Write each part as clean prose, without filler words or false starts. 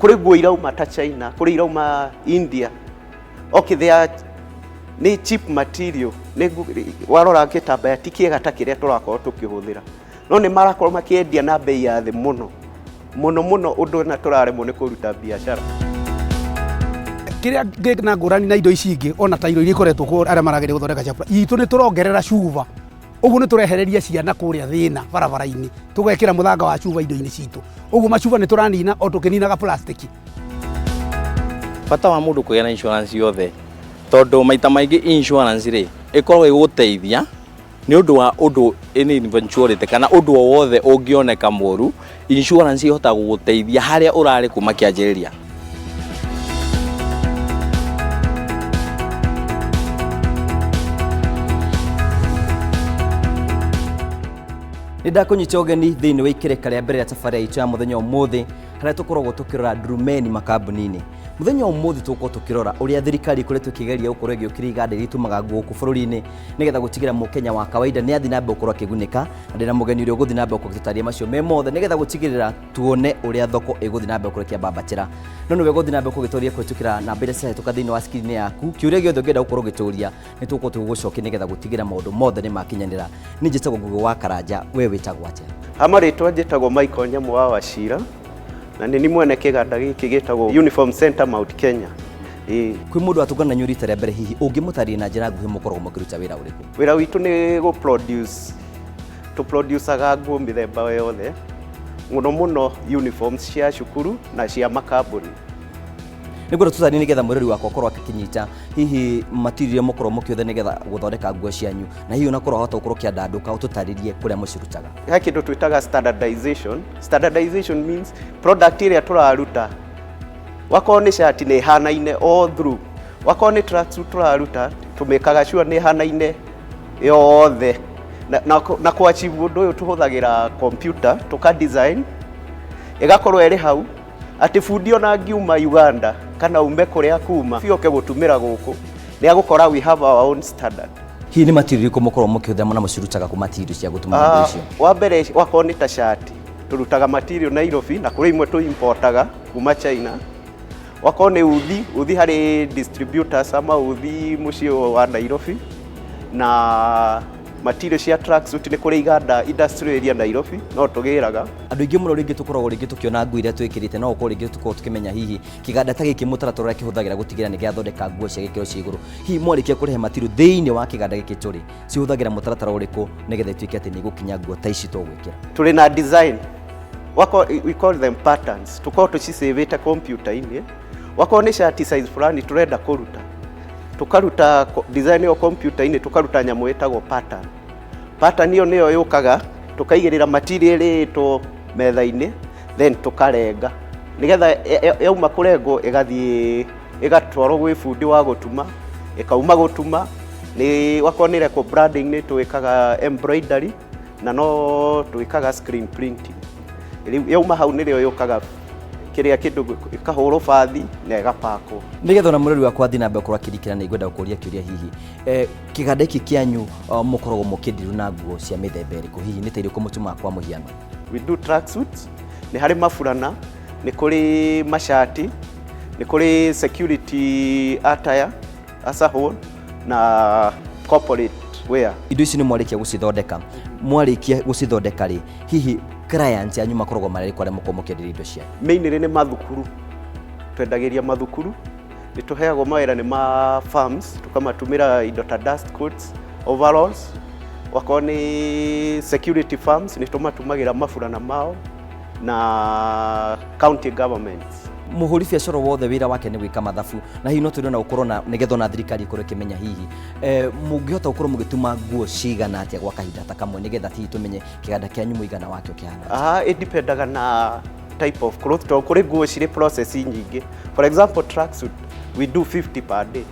Kũrĩ nguo irauma ta China, kũrĩ irauma India. Okay, they are nĩ cheap material. Nĩ warora gĩtambaya ti kĩega ta kĩrĩa tũrakorwo tũkĩhũthĩra, no nĩ marakorwo makĩendia na bei ya thĩ mũno mũno mũno, ũndũ na tũraremwo nĩ kũruta biacara. Kĩrĩa ngĩ na ngũrani na indo ici ingĩ, ona ta indo iria ikoretwo kuo, arĩa marageria gũthondeka chakula itũ, nĩ tũrongerera cuba. Ũguo nĩ tũrehereria ciana kũrĩa thĩna barabara-inĩ, tũgekĩra mũthanga wa cuba indo-inĩ citũ. Ũguo macuba nĩ tũranina o tũkĩninaga plastiki. Bata wa mũndũ kũgĩa na insurance yothe, tondũ maita maingĩ insurance rĩ, ĩkoragwo ĩgũgũteithia nĩ ũndũ wa ũndũ any eventuality kana ũndũ o wothe ũngĩoneka mũru, insurance ĩhotaga gũgũteithia harĩa ũrarĩ kuma kĩanjĩrĩria. Nĩ ndakũnyita ũgeni thĩinĩ wa ikereka rĩa mbere rĩa tabarĩra itũ ya mũthenya ũmũthĩ, harĩa tũkoragwo tũkĩrora ndurumeni makambuni-inĩ. Mũthenya ũmũthĩ tũgũkorwo tũkĩrora ũrĩa thirikari ĩkoretwo ĩkĩgeria gũkorwo ĩgĩũkĩria iganda iria itumaga nguo gũkũ bũrũri-inĩ, nĩgetha gũtigĩra mũkenya wa kawaida nĩ athiĩ na mbere gũkorwo akĩgunĩka. Na ndĩna mũgeni ũrĩa ũgũthiĩ na mbere gũkorwo agĩtũtarĩria macio me mothe, nĩgetha gũtigĩrĩra tuone ũrĩa thoko ĩgũthiĩ na mbere gũkorwo ĩkĩambambatĩra. No nĩwe gũthiĩ na mbere gũgĩtũria kũhĩtũkĩra namba iria cirahĩtũka thĩinĩ wa screen yaku. Kĩũria gĩothe ũngĩenda gũkorwo ũgĩtũria, nĩ tũgũkorwo tũgĩgũcokia, nĩgetha gũtigĩra maũndũ mothe nĩ makinyanĩra. Niĩ njĩtagwo Ngugi wa Karanja, we wĩtagwo atĩa? Ha marĩtwa njĩtagwo Michael Nyamũ wa Wachira, na nĩ ni mwene kĩganda gĩkĩ gĩtagwo Uniform Center Mount Kenya. Ĩĩ. Kwĩ mũndũ watũngana na inyuĩ rita rĩa mbere, hihi ũngĩmũtarĩria na njĩra nguhĩ mũkoragwo mũkĩruta wĩra ũrĩkũ? Wĩra witũ nĩ gũ produce, tũ producaga nguo mĩthemba yothe, mũno mũno uniforms cia cukuru na cia makambuni. Nĩngwenda tũtarĩrie nĩgetha mwĩrori wakwa akorwo akĩnyita hihi material mũkorwo mũkĩhũthĩra nĩgetha gũthondeka nguo cianyu, na hihi onakorwo wahota gũkorwo ũkĩandandũka ũtũtarĩrie kũrĩa mũcirutaga. He kĩndũ twĩtaga standardization. Standardization means product ĩrĩa tũraruta, wakorwo nĩ shati, nĩ ĩhanaine all through. Wakorwo nĩ tracksuit tũraruta, tũmĩkaga sure nĩ ĩhanaine yothe. Na kũ achieve ũndũ ũyũ, tũhũthagĩra computer, tũka design ĩgakorwo ĩrĩ hau, atĩ bundi ona angiuma Uganda kana ume kũrĩa kuma oke gũtumĩra gũkũ, nĩ agũkora we have our own standard. Hihi nĩ material irĩkũ mũkoragwo mũkĩhũthĩra, na mũcirutaga kũ material cia gũtuma nguo icio? Wa mbere, wakorwo nĩ ta shati, tũrutaga material Nairobi, na kũrĩ imwe tũ importaga kuma China. Wakorwo nĩ uthi, uthi harĩ distributors ama uthi mũciĩ wa Nairobi. Na material cia tracksuit nĩ kũrĩ iganda industrial area Nairobi no tũgĩraga. Andũ aingĩ mũno rĩngĩ tũkoragwo rĩngĩ tũkĩona nguo iria twĩkĩrĩte, no ũkorwo rĩngĩ tũkorwo tũkĩmenya hihi kĩganda ta gĩkĩ mũtaratara ũrĩa kĩhũthagĩra gũtigĩrĩra nĩ gĩathondeka nguo cia gĩkĩro cia igũrũ. Hihi mwarĩkia kũrehe material thĩinĩ wa kĩganda gĩkĩ tũrĩ, cihũthagĩra mũtaratara ũrĩkũ nĩgetha ituĩke atĩ nĩ igũkinya nguo ta ici tũgwĩkĩra? Tũrĩ na design. Wako, we call them patterns. Tũkorwo tũcicĩvĩte computer-inĩ. Wakorwo nĩ shati size fulani tũrenda kũruta, tũkaruta design ĩyo computer-inĩ, tũkaruta nyamũ ĩtagwo pattern. Pattern ĩyo nĩyo yũkaga, tũkaigĩrĩra material ĩrĩtwo metha-inĩ, then tũkarenga, nĩgetha yauma kũrengwo ĩgathiĩ ĩgatwarwo gwĩ bundi wa gũtuma. Ĩkauma gũtuma, nĩ wakorwo nĩ ĩrekwo branding, nĩ twĩkaga embroidery na no twĩkaga screen printing. Rĩu yauma hau nĩrĩo yũkaga kĩrĩa kĩndũ ĩkahũrwo bathi na ĩgapakwo. Nĩgetha ona mũrori wakwa athiĩ na mbere gũkorwo akĩrikĩra, nĩ ngwenda gũkũria kĩũria, hihi kĩganda gĩkĩ kĩanyu, mũkoragwo mũkĩndiru na nguo cia mĩthemba ĩrĩkũ? Hihi nĩ ta irĩkũ mũtumaga kwa mũhiano? We do tracksuits, nĩ harĩ maburana, nĩ kũrĩ macati, nĩ kũrĩ security attire as a whole na corporate wear. Indo ici nĩ mwarĩkia gũcithondeka rĩ, hihi clients anyu makoragwo marĩ arĩkũ arĩa mũkoragwo mũkĩenderia indo cianyu? Mainly nĩ mathukuru, twendagĩria mathukuru. Nĩ tũheagwo mawĩra nĩ ma farms, tũkamatumĩra indo ta dust coats, overalls. Wakorwo nĩ security firms, nĩ tũmatumagĩra maburana mao, na county governments. Mũhũri biacara wothe wĩra wake nĩ gwĩka mathabu, na hihi no tũrĩ na gũkorwo na nĩgetha ona thirikari ĩkorwo ĩkĩmenya, hihi mũngĩhota gũkorwo mũgĩtuma nguo cigana atĩa gwa kahinda ta kamwe, nĩgetha hihi tũmenye kĩganda kĩanyu mũigana wakĩo kĩhana atĩa? Ah, it dependaga na type of cloth, tondũ kũrĩ nguo cirĩ process nyingĩ. For example, tracksuit we do 50 per day.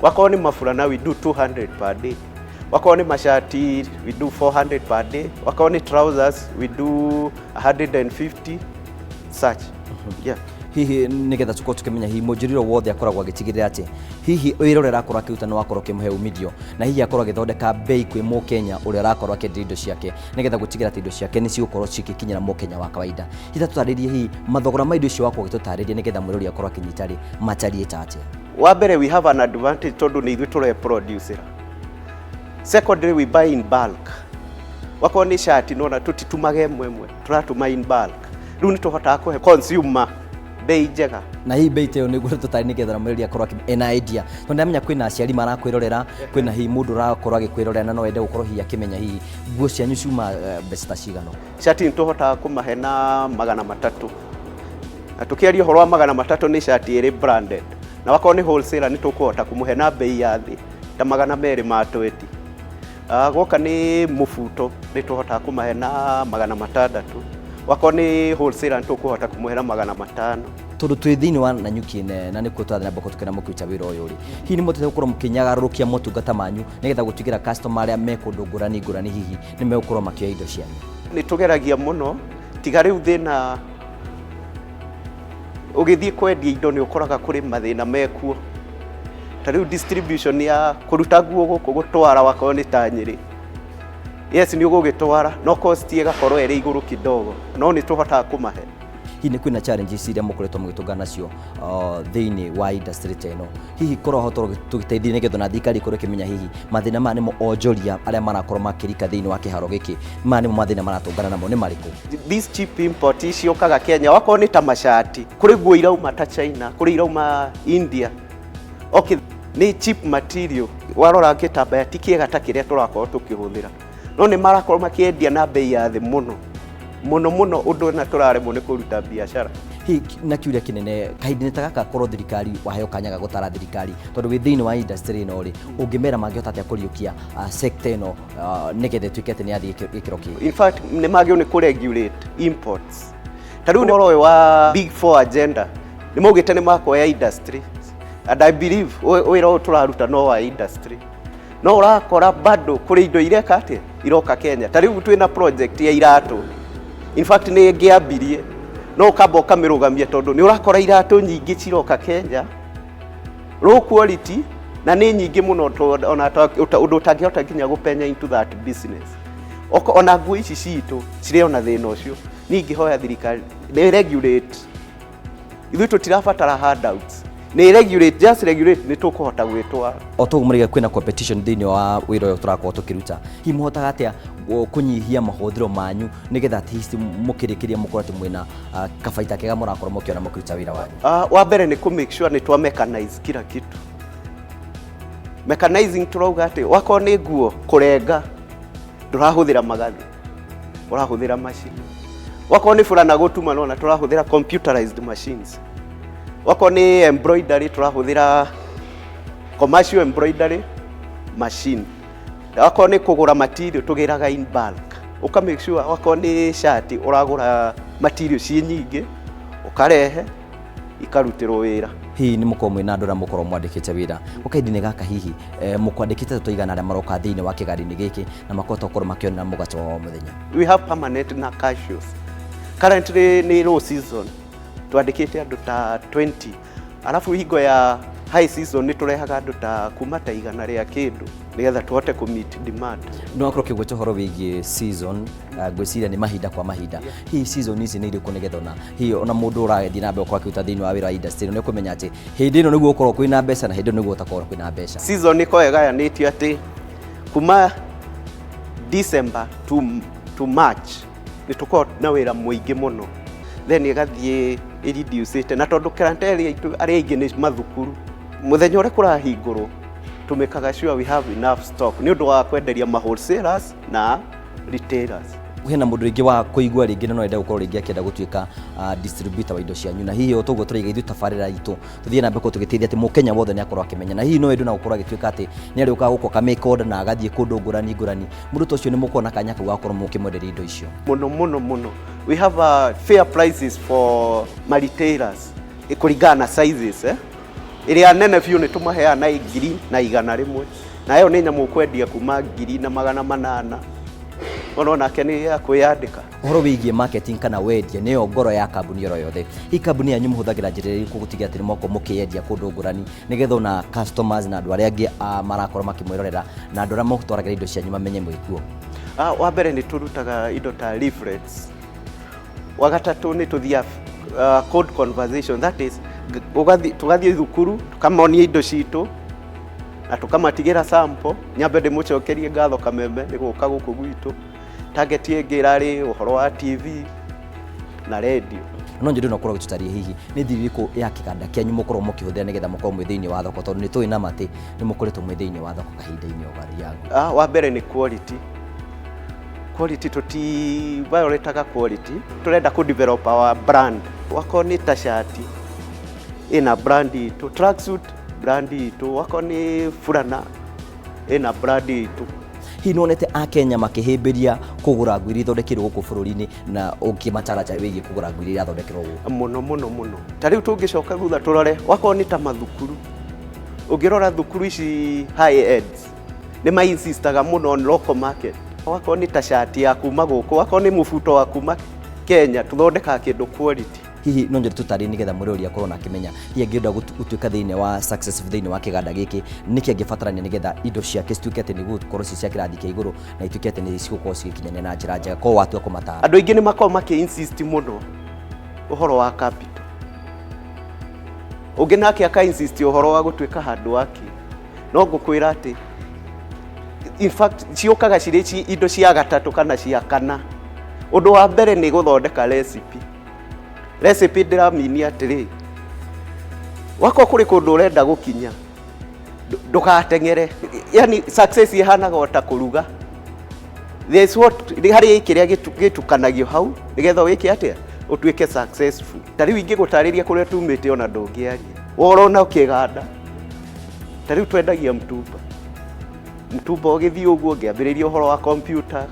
Wakorwo nĩ maburana, we do 200 per day. Wakorwo nĩ mashati, we do 400 per day. Wakorwo nĩ trousers, we do 150 such, yeah. Hihi nĩgetha tũkorwo tũkĩmenya hihi mũnjĩrĩro wothe akoragwo agĩtigĩrĩra atĩ hihi wĩra ũrĩa arakorwo akĩruta nĩ wakorwo ũkĩmũhe umithio, na hihi akorwo agĩthondeka bei kwĩ mũkenya ũrĩa ũrakorwo akĩendia indo ciake, nĩgetha gũtigĩrĩra atĩ indo ciake nĩ cigũkorwo cigĩkinyĩra mũkenya wa kawaida. Hihi tũtarĩrie hihi mathogora ma indo icio wakorwo ũgĩtũtarĩria, nĩgetha mwĩrori akorwo akĩnyita rĩ matariĩ ta atĩa? Wa mbere, we have an advantage tondũ nĩ ithuĩ tũreproducera. Secondly, we buy in bulk. Wakorwo nĩ cati, nona tũtitumaga ĩmwe ĩmwe, tũratuma in bulk. Rĩu nĩ tũhotaga kũhe consumer bei njega. Na hihi bei ta ĩyo nĩguo tũtarĩ, nĩgetha mwĩrori akorwo ena idea, tondũ ndamenya kwĩna aciari marakwĩrorera, kwĩna hihi mũndũ ũrakorwo agĩkwĩrorera na no ende gũkorwo hihi akĩmenya hihi nguo cianyu ciuma mbeca ta cigana. Cati nĩ tũhotaga kũmahe na 300, na tũkĩaria ũhoro wa 300 nĩ cati ĩrĩ branded, na wakorwo nĩ wholesaler nĩ tũkũhota kũmũhe na bei ya thĩ ta 220. Gwoka nĩ mũbuto nĩ tũhotaga kũmahe na 600, wakorwo nĩ wholesaler nĩ tũkũhota kũmũhe na 500. Tondũ twĩ thĩinĩ wa Nanyuki na nĩkuo tũrathiĩ na mbere tũkĩona mũkĩruta wĩra ũyũ rĩ, hihi nĩ mũhotete gũkorwo mũkĩnyagarũrũkia motungata manyu nĩgetha gũtigĩra customer arĩa me kũndũ ngũrani ngũrani hihi nĩ megũkorwo makĩoya indo cianyu? Nĩ tũgeragia mũno, tiga rĩu thĩna ũgĩthiĩ kwendia indo nĩ ũkoraga kũrĩ mathĩna mekuo, ta rĩu distribution ya kũruta nguo gũkũ gũtwara, wakorwo nĩ ta Nyĩrĩ, yes, nĩ ũgũgĩtwara no cost ĩgakorwo ĩrĩ igũrũ kidogo, no nĩ tũhotaga kũmahe. Hihi nĩ kwĩna challenges iria mũkoretwo mũgĩtũngana nacio thĩinĩ wa industry ta ĩno? Hihi korwo hota tũgĩteithie nĩgetha na thirikari ĩkorwo ĩkĩmenya hihi mathĩna maya nĩmo onjoria arĩa marakorwo makĩrika thĩinĩ wa kĩharo gĩkĩ, maya nĩmo mathĩna maratũngana namo, nĩ marĩkũ? These cheap import ciũkaga Kenya, wakorwo nĩ ta macati, kũrĩ nguo irauma ta China, kũrĩ irauma India. Okay, nĩ cheap material, warora gĩtambaya ti kĩega ta kĩrĩa tũrakorwo tũkĩhũthĩra, no nĩ marakorwo makĩendia na bei ya thĩ mũno mũno mũno, ũndũ na tũraremwo nĩ kũruta biacara. Hihi na kiuria kĩnene kahinda-inĩ ta gaka, korwo thirikari waheo kanya ga gũtara thirikari, tondũ wĩ thĩinĩ wa industry ĩno rĩ, ũngĩmera mangĩhota atĩa kũriũkia sector ĩno nĩgetha ĩtuĩke atĩ nĩ yathiĩ gĩkĩro kĩngĩ? In fact, nĩ magĩrĩirwo nĩ kũregulate imports. Ta rĩu ũhoro ũyũ wa Big Four agenda, nĩ maugĩte nĩ makuoya industry, and I believe wĩra ũyũ tũraruta no wa industry, no ũrakora bado kũrĩ indo ireka atĩa iroka Kenya. Ta rĩu twĩna project ya iratũ, in fact nĩ ĩngĩambirie no ũkamba ũkamĩrũgamia, tondũ nĩ ũrakora iratũ nyingĩ ciroka Kenya low quality na nĩ nyingĩ mũno, ona ũndũ ũtangĩhota nginya gũpenya into that business. Ona nguo ici citũ cirĩ ona thĩna ũcio. Niĩ ingĩhoya thirikari nĩ regulate, ithuĩ tũtirabatara handouts, nĩ regulate, just regulate, nĩ tũkũhota gwĩtwara. O toguo mũrĩga kwĩna competition thĩinĩ wa wĩra ũyũ tũrakorwo tũkĩruta, hihi mũhotaga atĩa kũnyihia mahũthĩro manyu nĩgetha at least mũkĩrĩkĩria mũkorwo atĩ mwĩna kabaita kega mũrakorwo mũkĩona mũkĩruta wĩra wanyu? Wa mbere nĩ kũ make sure nĩ twa mechanize kila kitu. Mechanizing tũrauga atĩ wakorwo nĩ nguo kũrenga, ndũrahũthĩra magathi, ũrahũthĩra macini. Wakorwo nĩ burana gũtuma, nona tũrahũthĩra computerized machines. Wakorwo nĩ embroidery, tũrahũthĩra commercial embroidery machine. Wakorwo nĩ kũgũra material, tũgĩraga in bulk, ũka make sure wakorwo nĩ shati ũragũra material ciĩ nyingĩ, ũkarehe ikarutĩrwo wĩra. Hihi nĩ mũkorwo mwĩna andũ arĩa mũkorwo mwandĩkĩte wĩra gwa kahinda-inĩ gaka? Hihi mũkwandĩkĩte tũigana arĩa maroka thĩinĩ wa kĩganda-inĩ gĩkĩ na makahota gũkorwo makĩonera mũgate wa o mũthenya? We have permanent na casuals. Currently nĩ low season, twandĩkĩte andũ ta 20, alafu hingo ya high season nĩ tũrehaga andũ ta kuma ta igana rĩa kĩndũ nĩgetha tũhote kũ meet demand. Nĩ wakorwo ũkĩgweta ũhoro wĩgiĩ season, ngwĩciria nĩ mahinda kwa mahinda. Hihi season ici nĩ irĩkũ, nĩgetha ona hihi ona mũndũ ũrathiĩ na mbere gũkorwo akĩruta thĩinĩ wa wĩra wa industry ĩno nĩ ũkũmenya atĩ hĩndĩ ĩno nĩguo gũkorwo kwĩna mbeca na hĩndĩ ĩno nĩguo gũtakorwo kwĩna mbeca? Season ĩkoragwo ĩgayanĩtio atĩ kuma December to March nĩ tũkoragwo na wĩra mũingĩ mũno, then ĩgathiĩ ĩreducĩte, na tondũ clientele aitũ arĩa aingĩ nĩ mathukuru, mũthenya ũrĩa kũrahingũrwo tũmĩkaga sure we have enough stock nĩ ũndũ wa kwenderia ma wholesalers na retailers. Hena mũndũ rĩngĩ wa kũigua rĩngĩ na no ende gũkorwo rĩngĩ akĩenda gũtuĩka distributor wa indo cianyu, na hihi o toguo tũraiga ithuĩ tabarĩra itũ tũthiĩ na mbere gũkorwo tũgĩteithia atĩ mũkenya wothe nĩ akorwo akĩmenya, na hihi no ende na gũkorwo agĩtuĩka atĩ nĩ arĩũkaga gũkũ akamake order na agathiĩ kũndũ ngũrani ngũrani, mũndũ ta ũcio nĩ mũkorwo na kanya kau gakorwo mũkĩmwenderia indo icio? Mũno mũno mũno. We have fair prices for ma retailers kũringana na sizes, eh? Ĩrĩa nene biũ nĩ tũmaheaga na 1,100, na ĩyo nĩ nyamũ ũkwendia kuma 1,800. Ona nake nĩ akwĩyandĩka. Ũhoro wĩgiĩ marketing kana wendia nĩyo ngoro ya kambuni oro yothe. Hihi kambuni yanyu mũhũthagĩra njĩra ĩrĩkũ gũtigĩrĩra atĩ nĩ mwakorwo mũkĩendia kũndũ ngũrani nĩgetha ona customers na andũ arĩa angĩ marakorwo makĩmwĩrorera na andũ arĩa mũtwaragĩra indo cianyu mamenye mwĩkuo? Wa mbere nĩ tũrutaga indo ta leaflets. Wa gatatũ nĩ tũthiaga code conversation, that is tũgathiĩ thukuru tũkamonia indo citũ na tũkamatigĩra sample. Nyambe ndĩmũcokerie ngatho Kameme nĩ gũka gũkũ gwitũ. Target ĩngĩ ĩrarĩ ũhoro wa TV na radio. No nyende no korwo gĩtũtarie hihi nĩ thiri ĩrĩkũ ya kĩganda kĩanyu mũkorwo mũkĩhũthĩra nĩgetha mũkorwo mwĩ thĩinĩ wa thoko, tondũ nĩ tũĩ na matĩ nĩ mũkoretwo mwĩ thĩinĩ wa thoko kahinda-inĩ o gathiangu. Wa mbere nĩ quality. Quality tũti violataga quality, tũrenda kũ develop our brand. Wakorwo nĩ ta shati ĩna brand itũ, tracksuit brand itũ, wakorwo nĩ burana ĩna brand itũ. Hihi nĩwonete Akenya makĩhĩmbĩria kũgũra nguo iria ithondekeirwo gũkũ bũrũri-inĩ na ũngĩmatara wĩgiĩ kũgũra nguo iria irathondekerwo gũkũ? Mũno mũno mũno. Ta rĩu tũngĩcoka thutha tũrore wakorwo nĩ ta mathukuru, ũngĩrora thukuru ici high eds nĩ ma insistaga mũno on local market. Wakorwo nĩ ta shati ya kuma gũkũ, wakorwo nĩ mũbuto wa kuma Kenya, tũthondekaga kĩndũ quality. Hihi no nyende tũtarĩrie nĩgetha mũrori akorwo na akĩmenya hihi angĩenda gũtuĩka thĩinĩ wa success thĩinĩ wa kĩganda gĩkĩ nĩkĩ angĩbatarania nĩgetha indo ciake cituĩke atĩ nĩ gũkorwo ci cia kĩrathi kĩa igũrũ na ituĩke atĩ nĩ cigũkorwo cigĩkinyanĩra na njĩra njega, korwo watua kũmatara. Andũ aingĩ nĩ makoragwo makĩ insist mũno ũhoro wa capital, ũngĩ nake aka insist ũhoro wa gũtuĩka handũ wake. No ngũkwĩra atĩ in fact ciũkaga cirĩ indo cia gatatũ kana cia kana. Ũndũ wa mbere nĩ gũthondeka recipe. Recipe ndĩraminia atĩrĩ, wakorwo kũrĩ kũndũ ũrenda gũkinya ndũgateng'ere. Yani success ihanaga o ta kũruga. There's what harĩ kĩrĩa gĩtukanagio hau nĩgetha wĩke atĩa ũtuĩke successful. Ta rĩu ingĩgũtarĩria kũrĩa tumĩte ona ndũngĩaria. Worona kĩganda. Ta rĩu twendagia mtumba. Mtumba ũgĩthiĩ ũguo ngĩambĩrĩria ũhoro wa computer.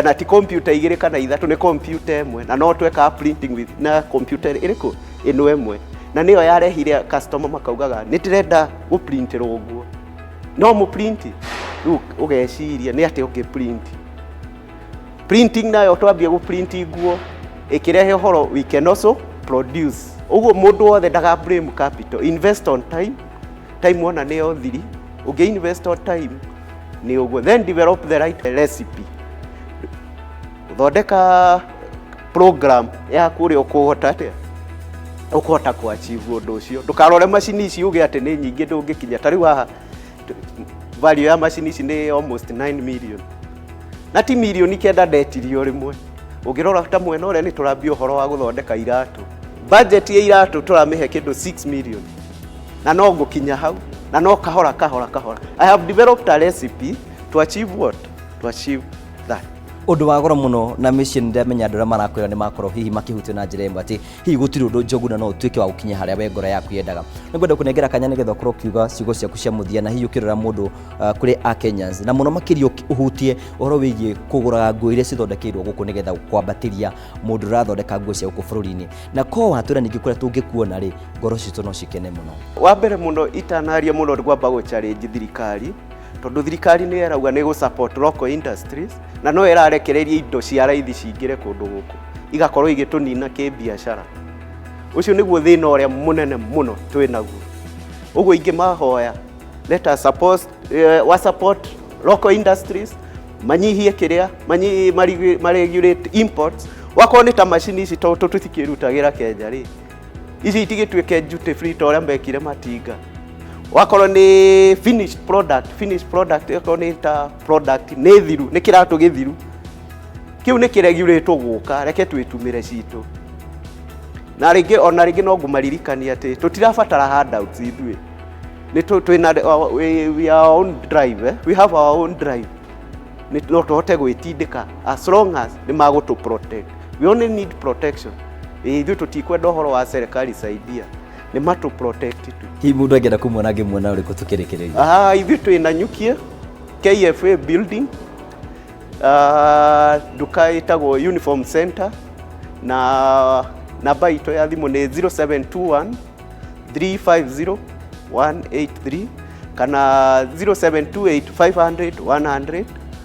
Na ti computer igĩrĩ kana ithatũ, nĩ computer ĩmwe, na no twekaga printing with na computer ĩrĩkũ ĩno ĩmwe, na nĩyo yarehire customer makaugaga nĩ ndĩrenda gũprintĩrwo ũguo, no mũprint. Rĩu ũgeciria nĩ atĩa ũngĩ print. Printing nayo twambia gũprint nguo ĩkĩrehe ũhoro we can also produce. Ũguo mũndũ wothe ndaga blame capital, invest on time. Time wona nĩyo thiri, ũngĩ invest on time nĩ ũguo, then develop the right recipe. Thondeka program yaku ũrĩa ũkũhota atĩa ũkũhota kũ achieve ũndũ ũcio. Ndũkarore macini ici uge atĩ nĩ nyingĩ ndũngĩkinya. Ta rĩu haha value ya macini ici nĩ almost 9 million, na ti mirioni 9 ndetirio rĩmwe. Ũngĩrora ta mwena ũrĩa nĩ tũrambia ũhoro wa gũthondeka iratũ, budget ya iratũ tũramĩhe kĩndũ 6 million, na no ngũkinya hau na no kahora kahora kahora. I have developed a recipe to achieve what? To achieve that. Ũndũ wa goro mũno na mĩciĩ nĩ ndamenya andũ arĩa marakwĩra nĩ makorwo hihi makĩhutio na njĩra ĩmwe atĩ hihi gũtirĩ ũndũ Njuguna no ũtuĩke wa gũkinya harĩa we ngoro yaku yendaga. Nĩ ngwenda kũnengera kanya nĩgetha ũkorwo ũkiuga ciugo ciaku cia mũthia na hihi ũkĩrora mũndũ kũrĩ a Kenyans na mũno makĩria ũhutie ũhoro wĩgiĩ kũgũraga nguo iria cithondekeirwo gũkũ nĩgetha kwambatĩria mũndũ ũrathondeka nguo cia gũkũ bũrũri-inĩ, na ko watwĩra ningĩ kũrĩa tũngĩkuona rĩ, ngoro citũ no cikene mũno. Wa mbere mũno itanaria mũno ngwamba gũ challenge thirikari, tondũ thirikari nĩ ĩrauga nĩ gũ support local industries na no ĩrarekereria indo cia raithi cingĩre kũndũ gũkũ igakorwo igĩtũnina kĩbiacara. Ũcio nĩguo thĩna ũrĩa mũnene mũno twĩ naguo. Ũguo ingĩmahoya, let us support, wa support local industries, manyihie kĩrĩa ma regulate imports. Wakorwo nĩ ta macini ici tondũ tũtikĩrutagĩra Kenya rĩ, ici itigĩtuĩke duty free ta ũrĩa mekire matinga. Wakorwo nĩ finished product, finished product okorwo nĩ ta product nĩ thiru, nĩ kĩratũ gĩthiru kĩu nĩ kĩregulatwo gũka, reke twĩtumĩre citũ. Na rĩngĩ ona rĩngĩ no ngũmaririkania atĩ tũtirabatara handouts ithuĩ, nĩ twĩna we are our own drive, eh? We have our own drive. Nĩ no tũhote gwĩtindĩka as long as nĩ magũtũ protect. We only need protection. Ithuĩ tũtikwenda ũhoro wa serikali saidia, nĩ matũ protect tu. Hihi mũndũ angĩenda kũmuona angĩmuona ũrĩkũ tũkĩrĩkĩrĩria? Ithuĩ twĩ Nanyukie KFA building, nduka ĩtagwo Uniform Center, na namba itũ ya thimũ nĩ 0721 350 183 kana 0728 500 100.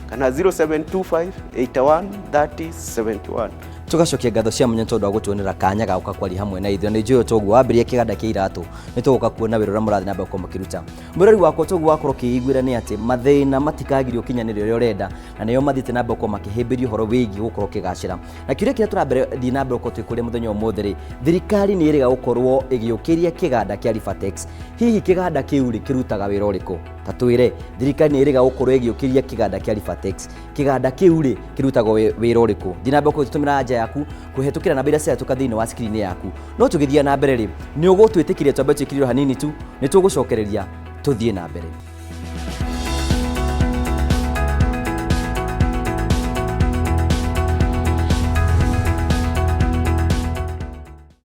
Kana 0725 81 30 71. Tugacokia ngatho cia mwanya tondũ wa gũtuonera kanya ga gũka kwaria hamwe na ithuĩ. Na nĩ njũĩ toguo wambĩrĩria kĩganda kĩa iratũ nĩ tũgũka kuona wĩra ũrĩa mũrathiĩ na mbere gũkorwo mũkĩruta. Mwĩrori wakwa, toguo wakorwo ũkĩiguĩra nĩ atĩ mathĩna matikagirio ũkinyanĩre ũrĩa ũrenda, na nĩo mathiĩte na mbere gũkorwo makĩhĩmbĩria ũhoro wĩgiĩ gũkorwo ũkĩgacĩra. Na kĩũria kĩrĩa tũrathiĩ na mbere gũkorwo twĩkũria mũthenya ũmũthĩ rĩ, thirikari nĩ ĩrĩga gũkorwo ĩgĩũkĩria kĩganda kĩa Rivatex. Hihi kĩganda kĩu rĩ kĩrutaga wĩra ũrĩkũ? Ta twĩre, thirikari nĩ ĩrĩga gũkorwo ĩgĩũkĩria kĩganda kĩa Rivatex. Kĩganda kĩu rĩ kĩrutaga wĩra ũrĩkũ? Thiĩ na mbere gũtũtũmĩra anja yaku kũhetũkĩra namba iria ciratũka thĩinĩ wa screen yaku. No tũgĩthiĩ na mbere rĩ, nĩ ũgũtwĩtĩkĩria twambe twĩkĩrĩrwo hanini tu, nĩ tũgũcokereria tũthiĩ na mbere.